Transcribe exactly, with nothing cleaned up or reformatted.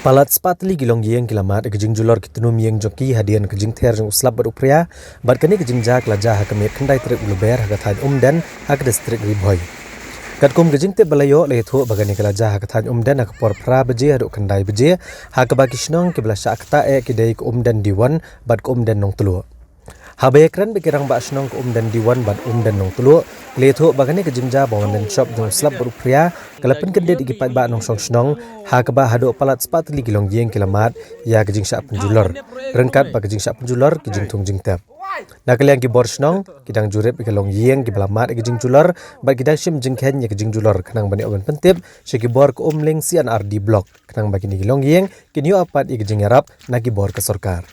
Palat spah tylli ki longïing ki la mad ïa ka jingjulor ki tnum ïing jong ki hadien ka jingther jong u slap bad u phria, bad kane ka jingjia ka la jia ha ka miet khyndai tarik u Lber ha ka thaiñ Umden ha ka district Ri Bhoi. Katkum ka jingtip ba la ïoh, la ïathuh ba kane ka la jia ha ka thaiñ Umden ha ka por phra baje haduh khyndai baje, ha kaba ki shnong kiba la shah ktah eh ki dei ka Umden D one bad ka Umden Nongtluh. Haba ïakren bad ki rangbah shnong ka Umden D one bad Umden Nongtluh, ki la ïathuh ba kane ka jingjia ba wan lynshop jong u slap bad u phria ka la pynkyndit ïa ki paidbah nongshong shnong, ha kaba haduh palat spah tylli ki longïing ki la mad ïa ka jingshah pynjulor, ryngkat bad ka jingshah pynjulor ki jingthung jingtep. Na ka liang ki bor shnong, ki dang jurip ïa ki longïing kiba la mad ïa ka jingjulor, bad ki dang shim jingkheiñ ïa ka jingjulor khnang ban ïoh ban pyntip sha ki bor ka Umling C and R D Block, khnang ba kine ki longïing kin ïoh pat ïa ka jingïarap na ki bor ka sorkar.